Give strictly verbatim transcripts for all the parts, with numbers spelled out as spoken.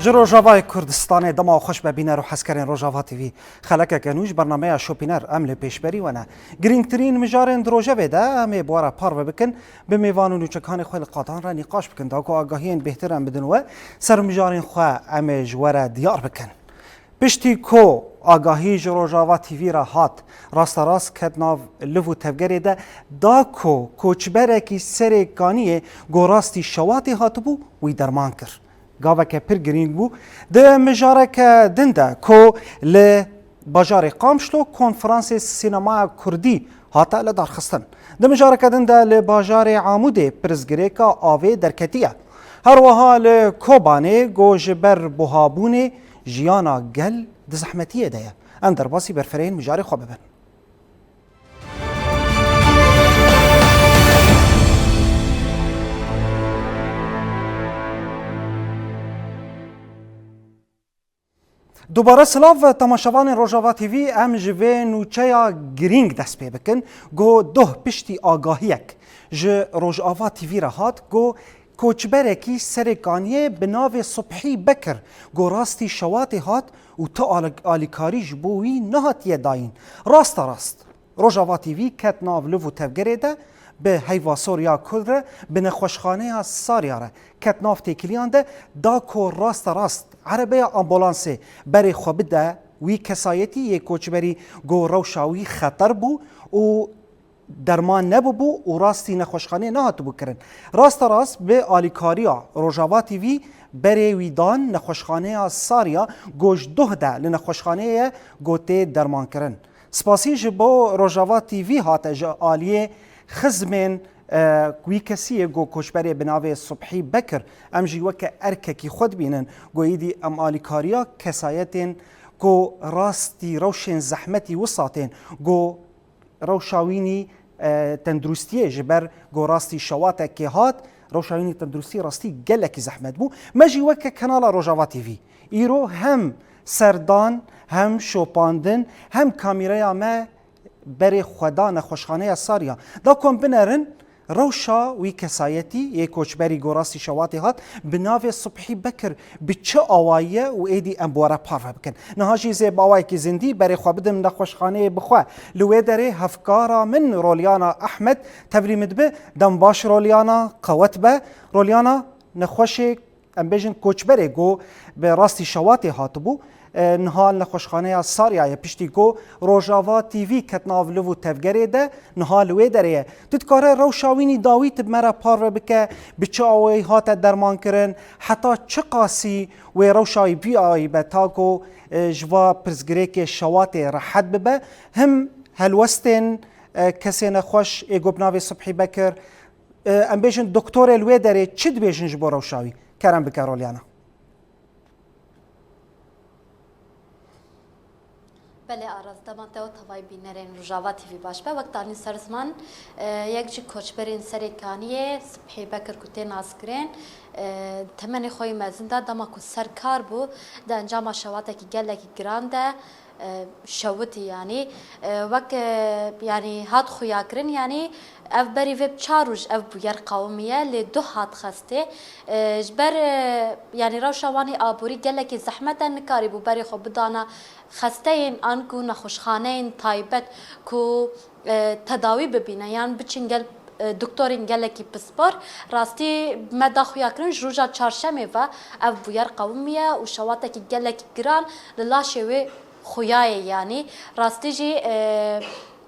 Ji Rojavayê Kurdistanê dema xweş be bîner û hezkerên Rojava T V. Xelekeke nû ji bernameya Şopîner em li pêşberî we ne. Girîngtirîn mijarên di rojevê de em ê bi we re parve bikin, bi mêvan û nûçekanê xwe li qatan re nîqaş bikin, da ku agahiyên bêhtir em bidin we, ser mijarên xwe em ê ji we re diyar bikin. Piştî ku agahî ji Rojava T V re hat, rasterast ket nav liv û tevgerê de, da ku koçberekî serê kaniyê ku rastî şewatê hatibû, wî derman kir. Gaveke pir girîng bû. Di mijareke din de ku li bajarê Qamişlo konferansê sînemaya kurdî hate lidarxistin. Di mijareke din de li bajarê Amûdê pirsgirêka avê derketiye. Her wiha li Kobanê ku ji ber buhabûnê jiyana gel di zehmetiyê de ye. Em derbasî berfirehên mijarê xwe bibin. Dubare silav temaşevanên Rojava T V, em ji vê nûçeya girîng dest pê bikin. Ku doh piştî agahiyek ji Rojava T V re hat, ku koçberekî serê kaniyê bi navê Subhî Bekir, ku rastî şewatê hat û tu al-, alîkarî ji bo wî nehatiye dayîn. Rasterast. Rojava T V ket nav liv û tevgerê de, bi heyva sor ya Kurd re, bi nexweşxaneya Sarya re ket nav têkiliyan de, da ku rasterast erebeya ambulansê berê xwe bide wî kesayetî yê koçberî, ku rewşa wî xeter bû û derman nebibû û rastî nexweşxaneyê nehatibû kirin. Rasterast bi alîkariya Rojava T V berê wî dan nexweşxaneya Sarya, ku ji doh de li nexweşxaneyê ye, ku tê dermankirin. Spasî ji bo Rojava T V hate ji aliyê xizmên, e, wî kesiyê ku koçberê bi navê Subhî Bekir, em jî weke erkekî xwe dibînin, ku êdî em alîkariya kesayetên ku rastî rewşên zehmetî wisa tên, ku rewşa wînî, e, tenduristiyê ji ber ku rastî şewatekê hat, rewşa wînî tenduristî rastî gelekî zehmet bû. Me jî weke kanala Rojava T V îro hem serdan, hem şopandin, hem kamîreya me berê xwe da nexweşxaneya Sarya. Da ku em binerin, rewşa wî kesayetî yê koçberî ku rastî şewatê hat, bi navê Subhî Bekir bi çi awayî ye û êdî em bi we re parve bikin. Niha jî zê bi awayekî zindî berê xwe bidim nexweşxaneyê bi xwe. Li wê derê hevkara min Rolyana Ehmed tevlî min dibe. Dem baş Rolyana, qewet be. Rolyana, nexweşê, em bêjin koçberê ku bi rastî şewatê hatibû, e, niha li nexweşxaneya Saryayê piştî ku Rojava T V ket nav liv û tevgerê de, niha li wê derê ye. Tu dikare rewşa wînî dawî tu bi me re parve bike, bi çi awayî hate dermankirin, heta çi qasî wê rewşa wî vî awayî be ta ku, e, ji va pirsgirêkê şewatê rehet bibe, him helwestên, e, kesê nexweş ê ku bi navê Subhî Bekir, e, em bêjin doktorê li wê derê çi dibêjin ji bo rewşa wî? Kerem bike Rolyana. Belê Aras, dema te û tevayî bînerên Rojava T V baş be. Wek tanî ser ziman, e, yek ji koçberên serê kaniyê Sibhî Bekir ku tê naskirin, e, temenê xwe yî mezin da, dema ku ser kar bû, di encama şewatekî gelekî giran de, e, şewitî, yanî, e, wek, e, yanî hat xuyakirin, yanî ev berî vê bi çar roj ev bûyer qewimiye, lê duh hat xestê. E, ji ber, e, yanî rewşa wan ê aborî gelekî zehmet e, nikarîbû berê xwe bidana xesteyên an ku nexweşxaneyên taybet ku, e, tedawî bibîne yan biçin gel, e, doktorên gelekî pispor. Rastî me da xuyakirin ji roja çarşemê ve ev bûyer qewimiye û şewatekî gelekî giran li laşê wê xuyaye, yanî rastî jî, e,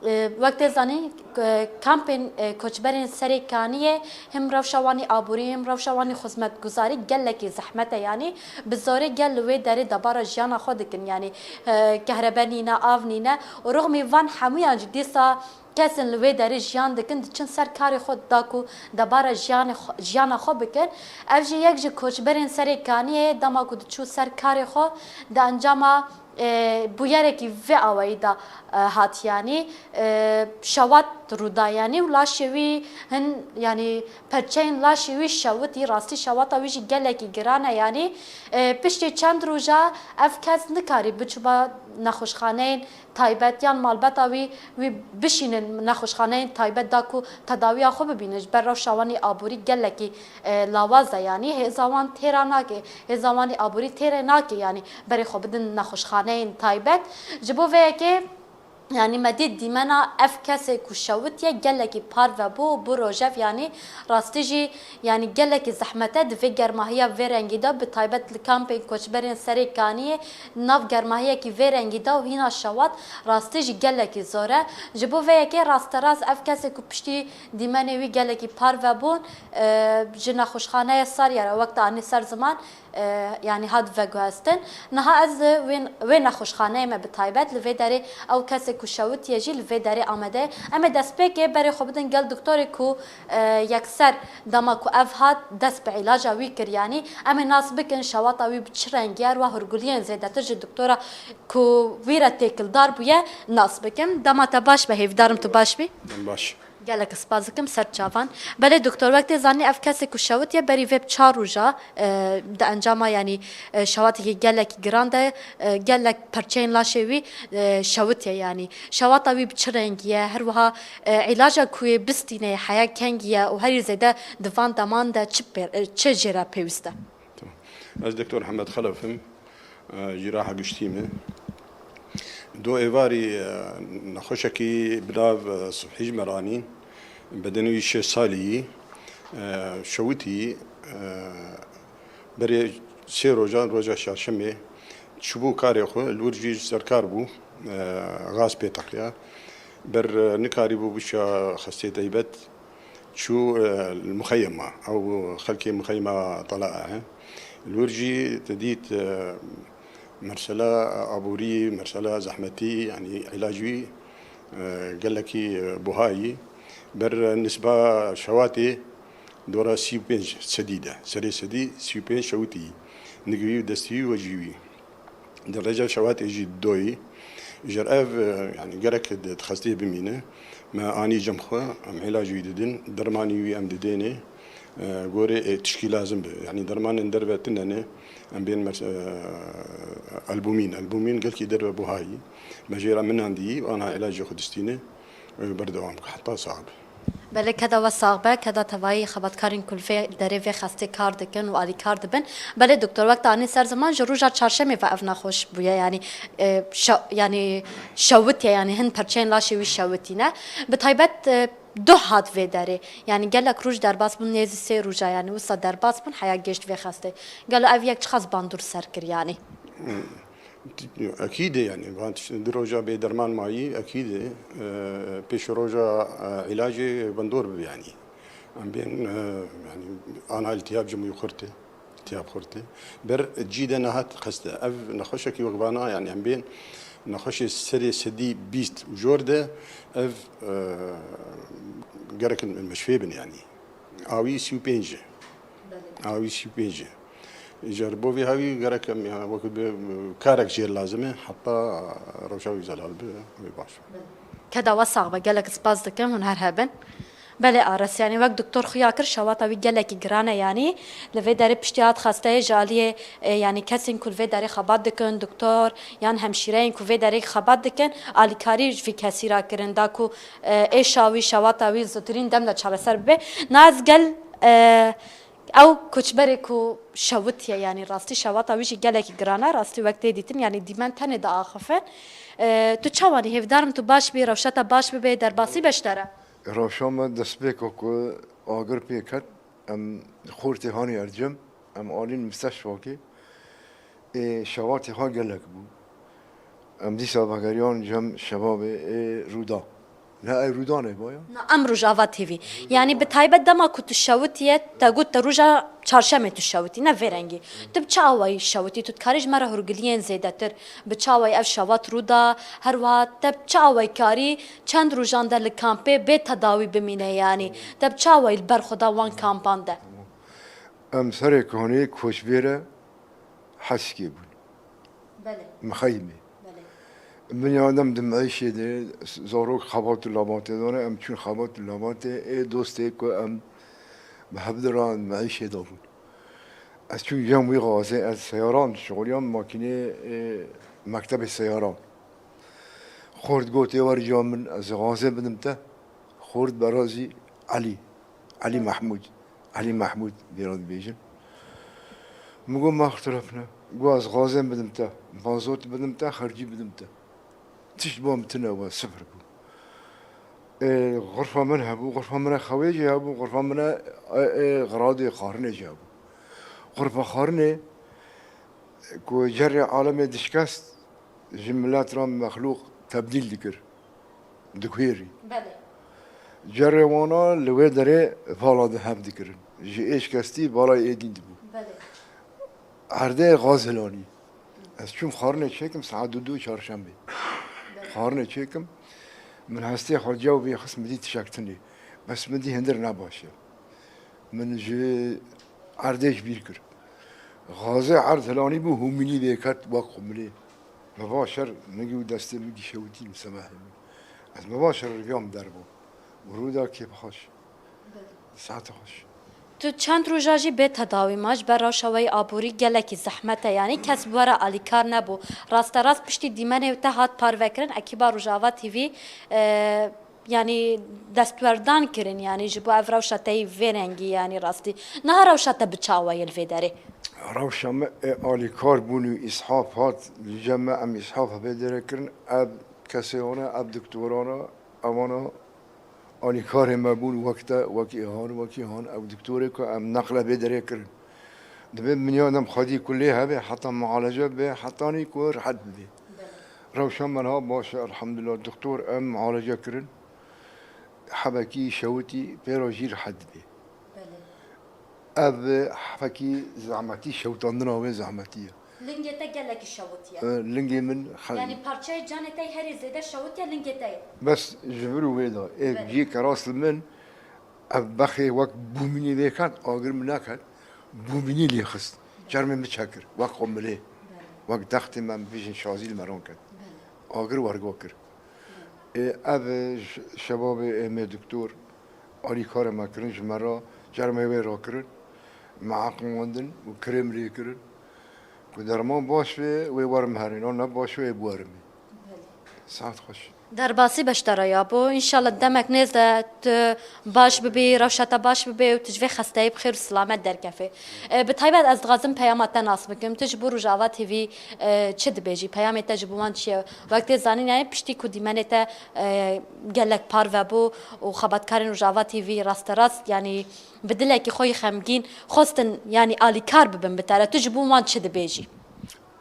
e, wek tê zanîn, e, kampên, e, koçberên Serê Kaniyê him rewşa wan ê aborî him rewşa wan ê xizmetguzarî gelekî zehmet e, yanî bi zorê gel li wê derê debara jiyana xwe dikin, yanî, e, kehrebe nîne, av nîne û rixmî van hemûyan jî dîsa kesên li wê derê jiyan dikin, diçin ser karê xwe da ku debara jiyanê xwe, jiyana xwe bikin. Ev jî yek ji koçberên Serê Kaniyê, dema ku diçû ser karê xwe, di encama, e, bûyerekî vê awayî de, e, hat, yanî, e, şewat rû da, yanî û laşê wî hin, yanî perçeyên laşê wî şewitî, rastî şewata wî jî gelekî giran e, yanî, e, piştê çend roja ev kes nikarî biçûba nexweşxaneyên taybet yan malbeta wî, wî bişînin nexweşxaneyên taybet da ku tedawiya xwe bibînin. Ji ber rewşa wan ê aborî gelekî, e, lawaz e, yanî hêza wan têra nake, hêza wan ê aborî têrê nake, yanî berê xwe bidin nexweşxaneyên taybet. Ji bo vê yekê, yanî me dît dîmena ev kesê ku şewitiye gelekî parve bû, bû rojev, yanî rastî jî, yanî gelekî zehmet e di vê germahiya vê rengî de, bi taybet li kampên koçberên Serê Kaniyê, nav germahiyekî vê rengî de û hîna şewat rastî jî gelekî zor e. Ji bo vê yekê rasterast ev kesê ku piştî dîmenê wî gelekî parve bûn, e, ji nexweşxaneya Saryerê wek te anî ser ziman, e, yanî hat veguhestin. Niha ez wê, wê nexweşxaneyê me bi taybet li vê derê ew kesê ku şewitiye jî li vê derê amade ye. Em ê destpêkê berê xwe bidin gel doktorê ku, e, yekser dema ku ev hat dest bi îlaca wî kir, yanî em ê nas bikin şewata wî bi çi rengî ye, wa hurguliyên zêdetir ji doktora ku wî re têkildar bûye nas bikin. Dema te baş be, hêvîdarim tu baş bî. Em baş. Gelek spas dikim ser çavan. Belê doktor, wek tê zanî ev kesê ku şewitiye berî vê bi çar roja, e, di encama, yanî, e, şewatekî gelekî giran de, e, gelek perçeyên laşê wî, e, şewitiye, yanî şewata wî bi çi rengî ye, her wiha, e, îlaca ku yê bistînê heya kengî ye û herî zêde di van deman de çi pê-, e, çi jê re pêwîst e? Tamam. Ez Doktor Hemed Xelef im. E, cîraha giştî me. Do êvarî, e, nexweşekî bi nav, e, Subhî ji me re anîn. Bedenê wî şêst salî yî. E, şewitî, e, berê sê rojan, roja çarşemê çûbû karê xwe, li wir jî ji ser kar bû, e, gaz pê teqiya. Ber, e, nikarîbû bişa xestê teybet. Çû, e, li muxeyema, ew xelkê muxeyema Tala e. Li wir jî te dît, e, mersela aborî, mersela zehmetî, yanî îlac wî, e, gelekî, e, buha yî. Ber, e, nisba şewatê dora sî û pênc sedî de, serê sedî sî û pênc şewitî yî. Nigî wî û destî wî wecî wî. Di rêja şewatê jî doyî. Ji ev, e, yanî gerek di, di xestê bimîne. Me anî cem xwe, em îlac wî didin, dermanî wî em didêne. E, gorê, e, tişkî lazim be. Yanî dermanên derve tune ne. Em bên mes-, e, albumîn. Albumîn gelkî derve buha yî. Me jê re minandî, ana îlacê xwe distîne. Ew berdewam bike heta sax be. Belê, keda we sax be, keda tevayî xebatkarên ku li vê derê vê xestê kar dikin û alîkar dibin. Belê doktor, wek te anî ser ziman, ji roja çarşemê ve ev nexweş bûye, yanî, e, şe-, yanî şewitiye, yanî hin perçeyên laşê wî şewitîne. Bi taybet, e, duh hat vê derê. Yanî gelek roj derbas bûn, nêzî sê roja, yanî wisa derbas bûn, heya gêşt vê xestê. Gelo ev yek çiqas bandor ser kir, yanî? Ekîd e, yanî, van tişt-, di roja bê derman mayî, ekîd e, e, pêş roja, e, îlacê bandor bibe, yanî. Em bên, e, yanî, ana îltihab ji mû xurt e, îltihab xurt e. Ber cî de nehat xeste. Ev nexweşekî wek vana, yanî, em bên nexweşê serê sedî bîst û jor de ev, e, gerek in meşfê bin, yanî. Awî sî û pênc e. Belê. Awî sî û pênc e. Îcar bo vî hawî gerek em ya wek bi karek jêr lazim e, heta rewşa wî zelal be, wê baş. Belê. Keda we sax be, gelek spas dikim, hûn her hebin. Belê Ares, yanî wek doktor xuya kir, şewata wî gelekî giran e, yanî li vê derê piştî hat xesteyê ji aliyê, e, yanî kesên ku li vê derê xebat dikin, doktor yan hemşîreyên ku vê derê xebat dikin, alîkarî ji vî kesî re kirin, da ku, e, êşa wî, şewata wî zûtirîn dem de çareser bibe. Na ez gel, e, ew koçberê ku şewitiye, yanî rastî şewata wî jî gelekî giran e, rastî wek tê dîtin, yanî dîmen tenê diaxifin. E, tu çawanî, hêvdar im tu baş bî, rewşa te baş bibe, derbasî be ji te re. Rewşa me destpêka ku agir pê ket, em xortê hanî ercim, em alîn misteşfakê. Ê, şewatê xwe gelek bû. Em dîsa vegeriyan cem şebabê ê Rûda. Ne ey Rûdanê baya? Na, em Rojava T V. Yanî bi taybet dema ku tu şewitiye, te got te roja çarşemê tu şewitî, ne vê rengî. Tu bi çi awayî şewitî? Tu dikarî ji me re hûrgiliyên zêdetir, bi çi awayî ev şewat rû da, her wiha te bi çi awayî karî çend rojan de li kampê bê tedawî bimîne, yanî te bi çi awayî li ber xwe da wan kampan de? Em serê kanê koçbêre Heskê bûn. Belê. Mixeymê. Belê. Min ya dem di meîşê de zarok xebat û labatê dane, em çûn xebat û labatê ê dostê ku em bi hev de re meîşê de bûn. Ez çûm cem wî xazê, ez seyaran şixuliyam, makînê, e, mektebê seyaran. Xort gotê wer ca min, ez xazê bidim te. Xort berazî Elî. Elî Mehmûd. Elî Mehmûd vêra dibêjin. Min got, "Ma ixtilaf ne." Got, "Ez xazê bidim te. Mazot bidim te, xercî bidim te." Tişt bo min tune bû, sifir bû. Ê, xurfa min hebû, xurfa min re xewê jî hebû, xurfa min re, ê, ê, xiradê xwarinê jî hebû. Xurfa xwarinê ku cerê alemê dişkest, ji milet re mexlûq tebdîl dikir, diguhêrî. Belê. Cerê wana li wê derê vala di hev dikirin. Ji êşkestî vala êdî dibû. Belê. Erdê xaz hilanî. Ez çûm xwarinê çêkim saet du du çarşembê. Belê. Xwarinê çêkim, min hestê xwe caw vê xist, min dî tişek tune. Bes min dî hindir nebaş e. Min ji erdê ji bîr kir. Xazê erd hilanî bû, hûmînî vê ket wek xumilê. Me va şer, min gî û destê min gî şewitî li semehê min. Ez me va şer riviya min derbû. Û rû da kêfxweş. Saet xweş. Tu çend roja jî bê tedawî ma, ji ber rewşa we yê aborî gelekî zehmet e, yanî kes bi we re alîkar nebû. Rasterast piştî dîmenê te hat parvekirin, ekîba Rojava T V, e, yanî destwerdan kirin, yanî ji bo ev rewşa te yî vê rengî, yanî rastî. Niha rewşa te bi çawa ye li vê derê? Rewşa me ê alîkar bûn û îshaf hat, li cem me em îshaf hevê derê kirin. Ev kesê wana, ev doktoran e, ewana alîkarê me bûn, wek te, wek Îhan, wek Îhan, ew doktorê ku em neqle vê derê kirin. Divê minya dem xwedî kulê hebe, heta mualece be, hetanî ku rehet bibe. Rewşa me niha baş e, elhamdulillah, doktor em mualece kirin. Hebekî şewitî, pêra jî rehet dibe. Belê. Ev hefekî zehmetî, şewitandina wê zehmetî ye. Lingê te gelekî şewitiye. E, lingê min xe- Yanî parçeyê canê te herî zêde şewitiye lingê te ye. Bes ji vir û wê de, ê Belê. Cî keras li min, ev bexê wek bûmînî vê ket, agir min neket, bûmînî lê xist. Çermê min çekir, wek xwe milê. Belê. Wek dextê me, bijin şazî li me ron ket. Belê. Agir wergo kir. Ê, ev, e, ş-, şebabê ê me doktor alîkarê me kirin, ji me re çermê wê rakirin, me eqimandin û krêm lê kirin. Ku derman baş be, wê werim herê, no ne baş be, wê biwerim. Belê. Saet xweş. Derbasî beşdara ya bo. Înşallah demek nêz de tu baş bibî, rewşa te baş bibe û tu ji vê xesteyê bi xêr û silamet derkefê. E, bi taybet ez dixwazim peyama te nas bikim. Tu ji bo Rojava T V, e, çi dibêjî? Peyamê te ji bo wan çi ye? Wek tê zanîn, yanî piştî ku dîmenê te, e, gelek parve bû û xebatkarên Rojava T V rasterast, yanî bi dilekî xwe yî xemgîn xwestin, yanî alîkar bibin bi te re. Tu ji bo wan çi dibêjî?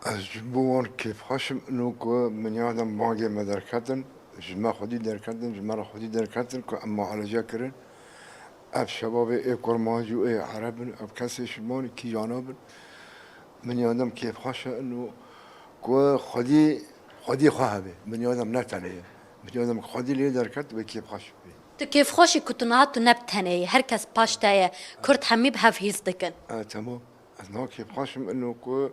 Ez ji bo wan kêfxweş im, ino ku minya dem bangê me derketin, ji me xwedî derketin, ji me re xwedî derketin ku em mualece kirin. Ev şebabê ê kurmanc û ê ereb in, ev kesê şimanî kîjana bin. Minya dem kêfxweş e, ino ku xwedî, xwedî xwe hebe. Minya dem ne tenê ye. Minya dem xwedî lê derket, wê kêfxweş bibê. Tu kêfxweş î ku tu niha tu ne bi tenê yî. Her kes paş te ye. Kurd hemî bi hev hîs dikin. E, temam. Ez niha kêfxweş im, ino ku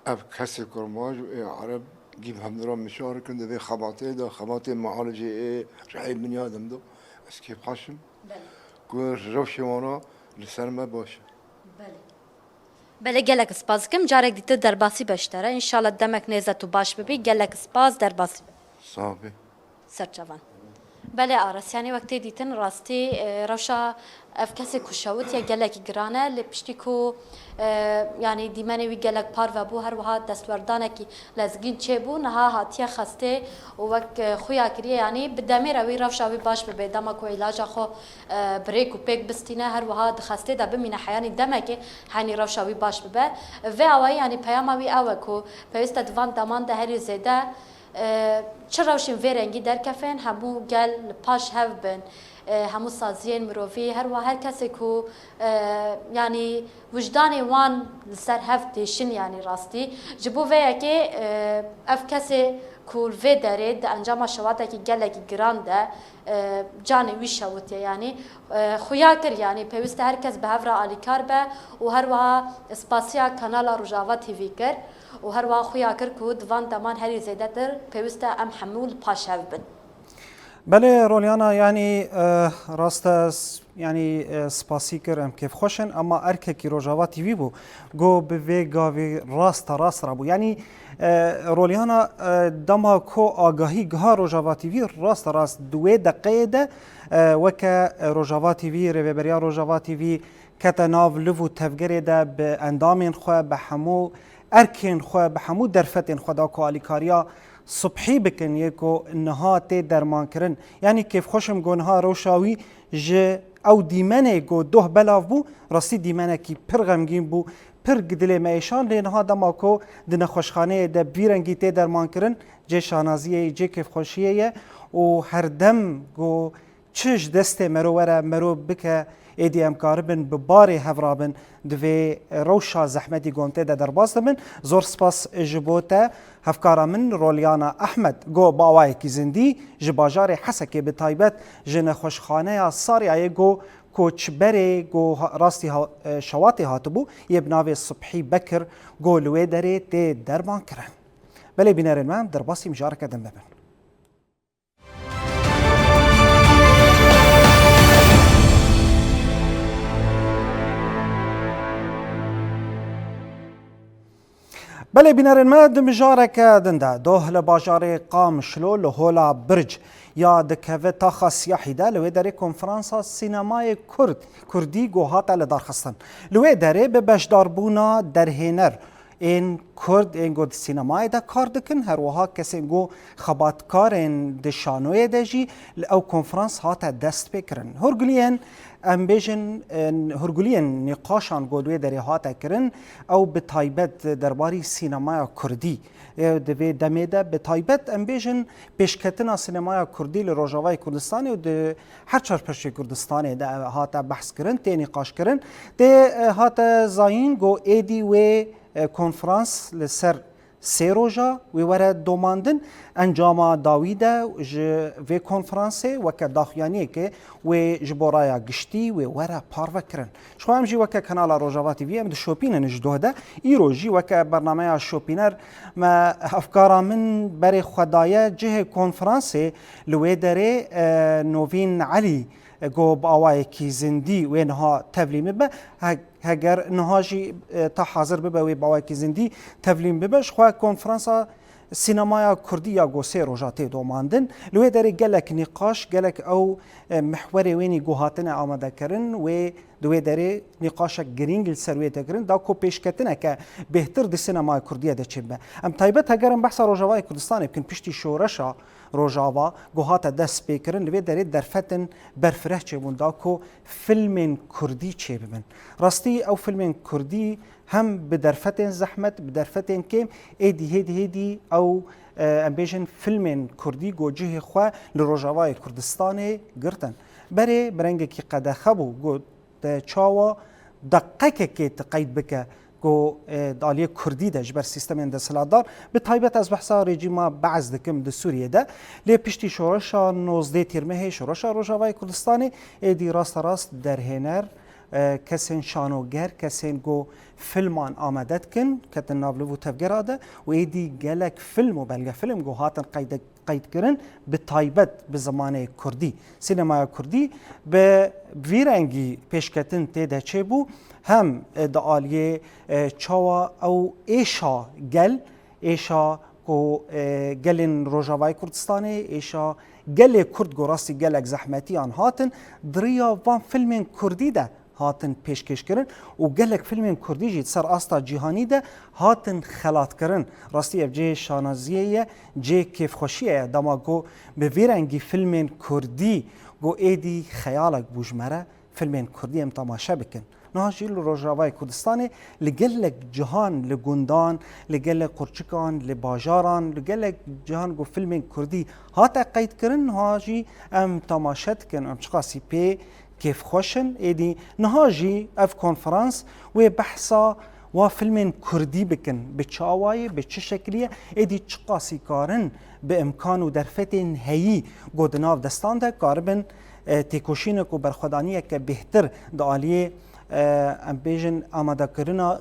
ev kesê kurmanc û ê ereb gî bi hevdira mişar kin, di vê xebatê de, xebatê mualicê ê rihê minya dem de, ez kêfxweş im. Belê. Ku rewşê wana li ser me baş e. Belê. Belê, gelek spas dikim. Carek dîtir derbasî beşdar e. Înşallah demek nêz de tu baş bibî. Gelek spas, derbasî be. Sax be. Serçavan. Belê Aras, yanî wek tê dîtin rastî, e, rewşa ev kesê ku şewitiye gelekî giran e, lê piştî ku, e, yanî dîmenê wî gelek parve bû, her wiha destwerdanekî lezgîn çêbû, niha hatiye xestê û wek, e, xuya kiriye, yanî bi demê re wî rewşa wî baş bibe, dema ku îlaca xwe, e, bi rêk û pêk bistîne, her wiha di xestê de bimîne heyanî demekê henî rewşa wî baş bibe. Vê awayî yanî peyama wî ew e ku pêwîst e di van deman de herî zêde E, çi rewşên vê rengî derkefin, hemû gel li paş hev bin. E, hemû saziyên mirovî, her wiha her kesê ku, e, yanî wijdanê wan li ser hev têşin, yanî rastî. Ji bo vê yekê, e, ev kesê ku li vê derê di encama şewatekî gelekî giran de, e, canê wî şewitiye, yanî, e, xuya kir, yanî pêwîst e her kes bi hev re alîkar be û her wiha spasiya kanala Rojava T V kir. û her wiha xuya kir ku di van deman herî zêdetir pêwîst e em hemû li paş hev bin. Belê Rolyana, yanî, e, rast e, s-, yanî, e, spasî kir, em kêfxweş in, ema erkekî Rojava T V bû, go bi vê gavî rasta rast rabû. Yanî, e, Rolyana, e, dema ku agahî giha Rojava T V, rasta rast di wê deqeyê de, e, weke, e, Rojava T V, rêveberiya Rojava T V kete nav liv û tevgerê de bi endamên xwe, bi hemû erkên xwe, bi hemû derfetên xwe da ku alîkariya Subhî bikin, yê ku niha tê dermankirin. Yanî kêfxweş im ku niha rewşa wî ji ew dîmenê ku doh belav bû, rastî dîmenekî pir xemgîn bû, pir dilê me êşan, lê niha dema ku di nexweşxaneyê de bi vî rengî tê dermankirin, cê şanaziyê ye, cê kêfxweşiyê ye û herdem ku çi ji destê mero were, mero bike, êdî em karibin bi barê hev rabin, di vê rewşa zehmetî ku em tê de derbas dibin. Zor spas ji bo te, hevkara min Rolyana Ehmed, go bi awayekî zindî ji bajarê Hesekê, bi taybet ji nexweşxaneya Saryayê, go koçberê, go ha-, rastî ha-, e, şewatê hatibû, yê bi navê Subhî Bekir, go li wê derê tê dermankirin. Belê bînerên me, em derbasî mijareke din bibin. Belê bînerên me, di mijareke din de doh li bajarê Qamişlo li Hola Birc ya dikeve taxa siyahî de li wê derê konferansa sînemayê Kurd, Kurdî ku hate lidarxistin. Li wê derê bi beşdarbûna derhêner ên Kurd, ên ku di sînemayê de kar dikin, her wiha kesên ku xebatkarên di şanoyê de jî li ew konferans hate destpêkirin. Hûrguliyên, em bêjin, e, hûrguliyên nîqaşan ku di wê derê hate kirin, ew bi taybet derbarî sînemaya Kurdî, e, di vê demê de bi taybet, em bêjin, pêşketina sînemaya Kurdî li Rojavayê Kurdistanê û di her çar parçeyê Kurdistanê de hate behs kirin, tê nîqaş kirin. Tê, e, hate zayîn ku êdî wê e, konferans li ser sê roja wê were domandin. Encama dawî de ji vê konferansê weke daxuyaniyeke wê ji bo raya giştî wê were parvekirin. Ji xwe em jî weke kanala Rojava T V em dişopînin ji doh de. Îro jî weke bernameya şopîner me hevkara min berê xwe daye cihê konferansê li wê derê, e, Novîn Elî, e, ku bi awayekî zindî wê niha tevlî min be. He-, heger niha jî, e, ta hazir bibe, wê bi awayekî zindî tevlî min bibe. Ji xwe konferansa sînemaya Kurdî ya ku sê roja tê domandin. Li wê derê gelek nîqaş, gelek ew, e, mihwerê wênî ku hatine amadekirin, wê di wê derê nîqaşek girîng li ser wê tê kirin, da ku pêşketineke bêhtir di sînemaya Kurdiyê de çêbibe. Em taybet heger em behsa Rojavayê Kurdistanê bikin, piştî şoreşa Rojava ku hate destpêkirin, li vê derê derfetên berfireh çêbûn da ku filmên Kurdî çêbibin. Rastî ew filmên Kurdî hem bi derfetên zehmet, bi derfetên kêm, êdî hêdî hêdî ew, e, em bêjin filmên Kurdî ku cihê xwe li Rojavayê Kurdistanê girtin. Berê bi rengekî qedexe bû, got, te çawa deqekekê tu qeyd bike ku, e, di aliyê Kurdî de ji ber sîstemên desthilatdar, bi taybet ez behsa rejîma Be'es dikim di Sûriyê de, lê piştî şoreşa nozdeh Tîrmehê, şoreşa Rojavayê Kurdistanê, êdî rasterast derhêner, e, kesên şanoger, kesên ku filman amade dikin, ketin nav liv û tevgera de û êdî gelek film û belgefilm ku hatin qeyde-, qeyd kirin, bi taybet bi zimanê kurdî. Sînemaya kurdî bi vî rengî pêşketin tê de çêbû, hem, e, di aliyê, e, çawa ew êşa gel, êşa ku, e, gelên Rojavayê Kurdistanê, êşa gelê kurd ku rastî gelek zehmetiyan hatin, di riya van filmên kurdî de hatin pêşkêşkirin û gelek filmên kurdî jî di ser asta cîhanî de hatin xelatkirin. Rastî ev cihê şanaziyê ye, cihê kêfxweşiyê ye. Dema ku bi vî rengî filmên kurdî ku êdî xeyalek bû ji me re, filmên kurdî em temaşe bikin. Niha jî li Rojavayê Kurdistanê li gelek cihan, li gundan, li gelek qurçikan, li bajaran, li gelek cihan ku filmên kurdî hate qeydkirin, niha jî em temaşe dikin, em çiqasî pê kêfxweş in. Êdî niha jî ev konferans wê behsa wa filmên kurdî bikin, bi çi awayî, bi çi şekilî ye, êdî çiqasî karin bi imkan û derfetên heyî ku di nav destan de karibin, e, têkoşînek û berxwedaniyeke bêhtir di aliyê, e, em bêjin, amadekirina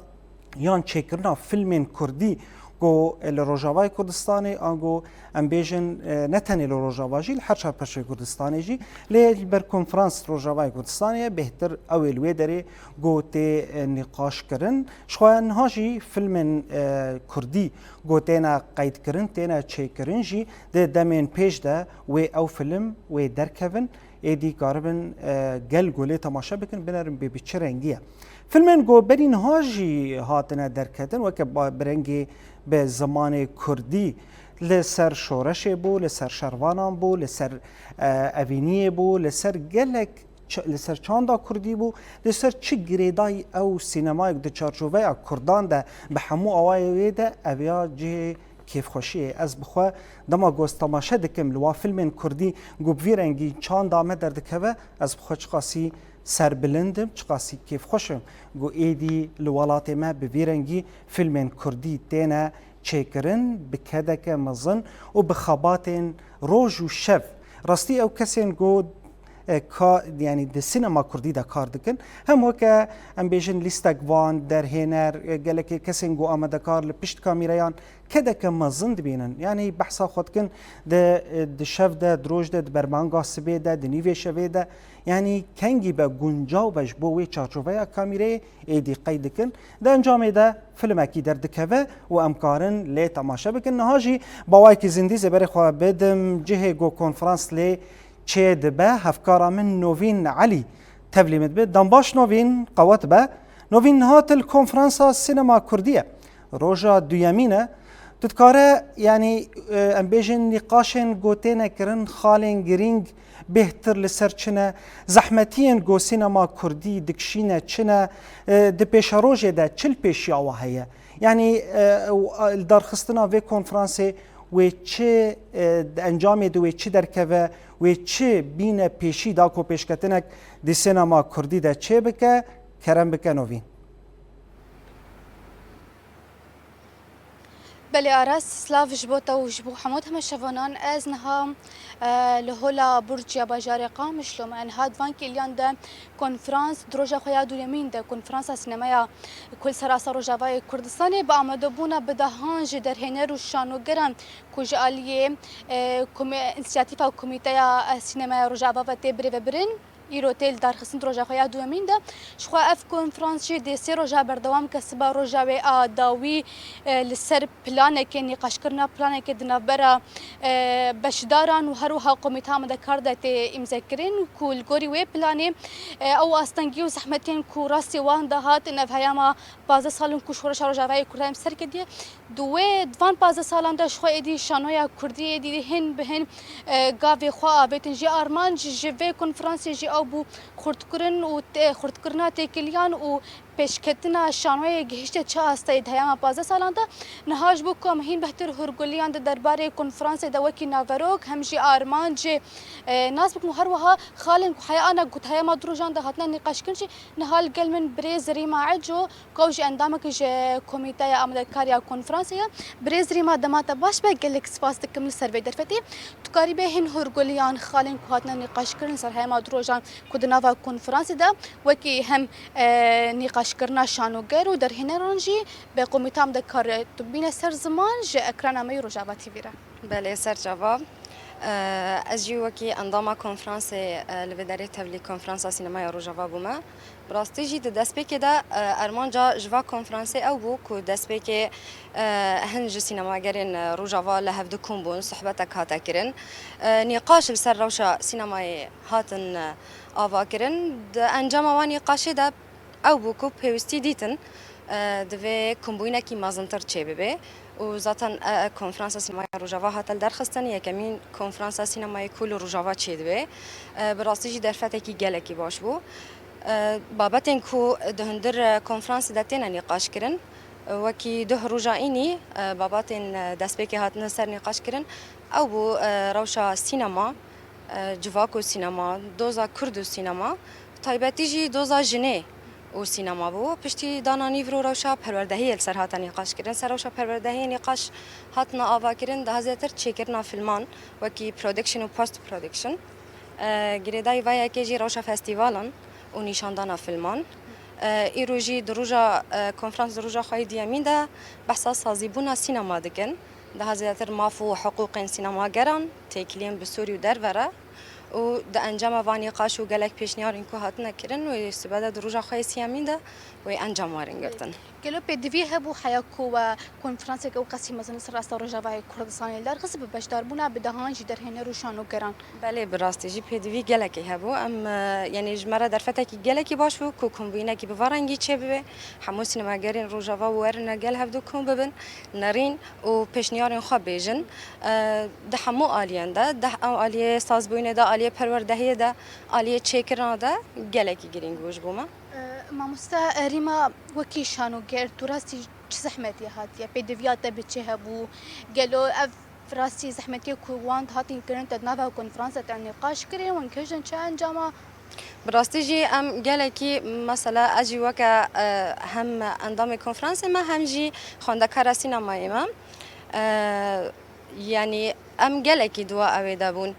yan çêkirina filmên kurdî ku li Rojavayê Kurdistanê, ango em bêjin, e, ne tenê li Rojava jî, li her çar perçeyê Kurdistanê jî, lê li ber konferans Rojavayê Kurdistanê ye, bêhtir ew ê li wê derê ku tê, e, nîqaş kirin. Ji xwe niha jî filmên, e, kurdî ku têne qeydkirin, têne çêkirin jî di demên pêş de wê ew film wê derkevin, êdî karibin, e, gel ku lê temaşe bikin, binerin bê bi çi rengî ye. Filmên ku berî niha jî hatine derketin, weke ba-, bi rengê bi zimanê kurdî li ser şoreşê bû, li ser şervanan bû, li ser, e, evîniyê bû, li ser gelek ç-, li ser çanda kurdî bû, li ser çi girêdayî ew sînemayek di çarçoveya kurdan de bi hemû awayê wê de ev ya cihê kêfxweşiyê. Ez bi xwe dema ku ez temaşe dikim li wan filmên kurdî ku bi vî rengî çanda me derdikeve, ez bi xwe çiqasî serbilind im, çiqasî kêfxweş im ku êdî li welatê me bi vî rengî filmên kurdî têne çêkirin bi kedeke mezin û bi xebatên roj û şev. Rastî ew kesên ku, e, ka, yanî di sînema kurdî de kar dikin, hem weke em bêjin lîstekvan, derhêner, e, gelekê kesên ku amadekar li pişt kamîreyan kedeke mezin dibînin. Yanî behsa xwe dikin di, e, di şev de, di roj de, di bermanga sibê de, di nîvê şevê de. Yanî kengî be guncaw be ji bo wê çarçoveya kamîreyê êdî qeyd dikin. Di encamê de filmekî derdikeve û em karin lê temaşe bikin. Niha jî bi awayekî zindî zêberê xwe bidim cihê ku konferans lê çê dibe, hevkara min Novîn Elî tevlî min dibe. Dem baş Novîn, qewet be. Novîn, niha tu li konferansa sînema kurdî ye. Roja duyemîn e. Tu dikare, yanî, e, em bêjin nîqaşên ku têne kirin, xalên girîng bêhtir li ser çi ne, zehmetiyên ku sînema kurdî dikişîne çi ne, e, di pêşerojê de çi li pêşiya we heye? Yanî, e, û, a, li darxistina vê konferansê wê çi, e, di encamê de wê çi derkeve, wê çi bîne pêşî da ku pêşketinek di sînema kurdî de çêbike, kerem bike Novîn. Belê Aras, silav ji bo te û ji bo hemû temaşevanan. Ez niha, e, li Hola Burc ya bajarê Qamişlo me. Niha di van kêliyan de konferans, di roja xwe ya duyemîn de konferansa sînemeya ku li serasa Rojavayê Kurdistanê bi amadebûna bi dehan ji derhêner û şanogeran ku ji aliyê, e, komî-, însiyatîfa Komîteya, e, Sînemeya Rojava ve tê birêvebirin, îro tê li darxistin di roja xwe ya duyemîn de. Ji xwe ev konferans jî dê sê roja berdewam ke, siba roja wê a dawî, e, li ser planekê, nîqaşkirina planekê di navbera, e, beşdaran û her wiha komîta amadekar de tê îmzekirin ku li gorî wê planê, e, ew astengî û zehmetiyên ku rastî wan de hatin ev heyama pazdeh sal in ku şoreşa Rojavayê Kurdan em ser ketiye. Di wê, di van pazdeh salan de ji xwe êdî şanoya kurdî êdî hin bi hin, e, gavê xwe avêtin. Jî armanc ji vê konferansê jî ew bû xurtkirin û tê-, xurtkirina têkiliyan û pêşketina şanoyê gihişte çi asteyê di heyama pazdeh salan de. Niha ji bo ku em hîn behtir hûrgulîyan di derbarê konferansê de wekî naverok, hem jî armanc, e, nas bikin û her wiha xalên ku heya ana ku di heyama du rojan de hatine nîqaşkirin jî niha li gel min birêz Rîma Eco, ku ew jî endamekî ji komîteya amadekariya konferansê ye. Birêz Rîma, dema te baş be, gelek spas dikim li ser vê derfetê. Tu karî bê hin hûrgulîyan, xalên ku hatine nîqaşkirin li ser heyama du rojan ku di nava konferansê de wekî hem, e, nîqaşkirina şanoger û derhêneran jî bi komîta amadekar tu bîne ser ziman ji ekrana me yê Rojava T V re. Belê, ser çava. Eee, ez jî wekî endama konferansê, eee, li vê derê tevlî Konferansa Sînemaya Rojava bûme. Bi rastî jî di destpêkê de, eee, armanca ji va konferansê ew bû ku destpêkê, eee, hin ji sînemagerên, eee, Rojava li hevdu kom bûn, sohbetek hate kirin. Eee, nîqaş li ser rewşa sînemayê hatin, eee, ava kirin. Di encama wan nîqaşê de ew bû ku pêwîstî dîtin, e, divê kombûyînekî mezintir çêbibe û zaten, e, e, Konferansa Sînemaya Rojava hate lidarxistin, yekemîn Konferansa Sînemayê ku li Rojava çêdibe. E, bi rastî jî derfetekî gelekî baş bû. E, babetên ku di hundir, e, konferansê de têne nîqaşkirin, e, wekî duh roja înî, e, babatên, e, destpêkê hatine ser nîqaşkirin, ew bû, e, rewşa sînema, e, civak û sînema, doza kurd û sînema, taybetî jî doza jinê û sînema bû. Piştî dana nîvro rewşa perwerdehiyê li ser hate nîqaşkirin. Ser rewşa perwerdehiyê nîqaş hatine avakirin, daha zêdetir çêkirina filman, wekî production û post production. E, girêdayî vê yekê jî rewşa festîvalan û nîşandana filman. E, Îro jî di roja, e, konferans di roja xwe yê duyemîn de behsa sazîbûna sînema dikin. Daha zêdetir maf û hiqûqên sînemageran, têkiliyên bi Sûrî û derve re û di encama van nîqaş û gelek pêşniyarên ku hatine kirin wê sibe de di roja xwe yê sêyemîn de wê encam werin girtin. Gelo pêdivî hebû heya ku we konferanseke ew qasî mezin li ser asta Rojavayê Kurdistanê li dar xist bi beşdarbûna bi dehan jî derhêner û şanogeran? Belê, bi rastî jî pêdivî gelekî hebû. Em, e, yanî ji me re derfetekî gelekî baş bû ku kombûyînekî bi va rengî çêbibe. Hemû sînemagerên Rojava werine gel hevdu kom bibin, nerîn û pêşniyarên xwe bêjin. E, di hemû aliyên de, di ew aliyê sazbûyînê de, aliyê perwerdehiyê de, aliyê çêkirina de gelekî girîng bû ji bo me. E, mamoste, e, Rîma, wekî şanoger, tu rastî çi zehmetî hatiye? Pêdiviya te bi çi hebû? Gelo ev rastî zehmetiyê ku wan dihatin kirin te di nava konferansa te nîqaş kirin, wan kiştin çi encama? Bi rastî jî em gelekî, mesela ez jî weke, e, hem endamê konferansê me hem jî xwendekara sînemayê me. E, yanî em gelekî dua ew ê de bûn